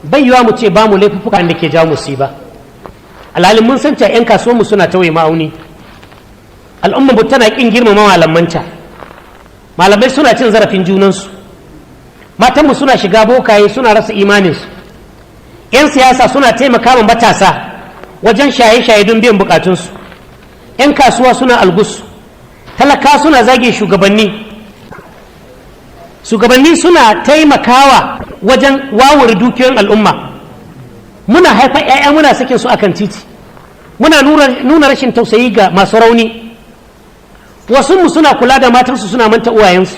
Bai yiwa mu ce ba mu laifuffukan da ke jawo musiba, alhalin mun san cewa 'yan kasuwanmu suna tauye ma'auni, al'umma mu tana kin girmama malamanta, malamai suna cin zarafin junansu, matanmu suna shiga bokaye suna rasa imaninsu, 'yan siyasa suna taimaka ma matasa wajen shaye-shaye don biyan bukatunsu, 'yan kasuwa suna algus, talaka suna zage shugabanni, shugabanni suna taimakawa wajen wawure dukiyoyin al'umma, muna haifar 'ya'ya muna sakin su akan titi, muna nuna rashin tausayi ga masu rauni, wasu suna kula da matansu suna manta uwayensu,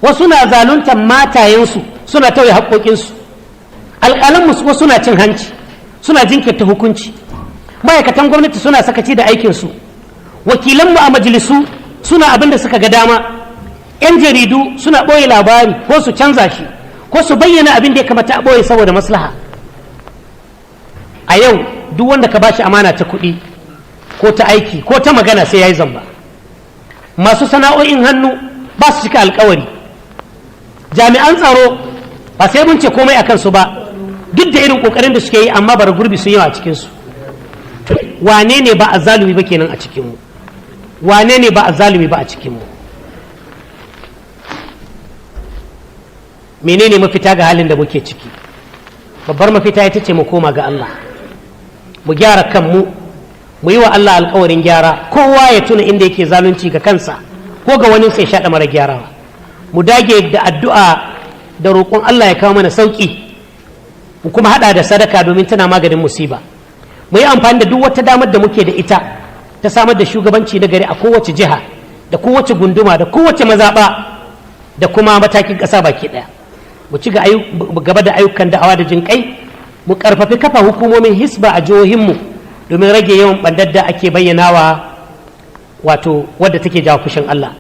wasu na zaluntar matayensu suna tauye haƙoƙinsu, alƙalanmu wasu na cin hanci suna jinkirta hukunci, ma'aikatan gwamnati suna sakaci da aikinsu, wakilanmu a majalisu suna abin da suka ga dama, 'yan jaridu suna ɓoye labari ko su canza shi ko su bayyana abin da ya kamata a ɓoye saboda maslaha. A yau duk wanda ka bashi amana ta kuɗi ko ta aiki ko ta magana sai ya yi zamba. Masu sana'o'in hannu ba su cika alkawari. Jami'an tsaro ba sai mun ce komai a kansu ba, duk da irin kokarin da suke yi, amma bara gurbi sun yawa a cikinsu. Wane ne ba a zalumi ba kenan a cikinmu? Wane ne ba a zalumi ba a cikinmu? Menene mafita ga halin da muke ciki? Babbar mafita ita ce mu koma ga Allah, mu gyara kanmu, mu yi wa Allah alkawarin gyara. Kowa ya tuna inda yake zalunci ga kansa ko ga wani sai shaɗa mara gyarawa. Mu dage da addu'a da roƙon Allah ya kawo mana sauƙi, mu kuma haɗa da sadaka domin tana maganin musiba. Mu yi amfani da duk wata damar da muke da ita ta samar da shugabanci na gari a kowace jiha da kowace gunduma da kowace mazaɓa da kuma matakin ƙasa baki ɗaya. Mu ci gaba da ayyukan da'awa da jinƙai, mu ƙarfafi kafa hukumomin hisba a jihohinmu domin rage yawan ɓandar da ake bayyanawa, wato wadda take jawo fushin Allah.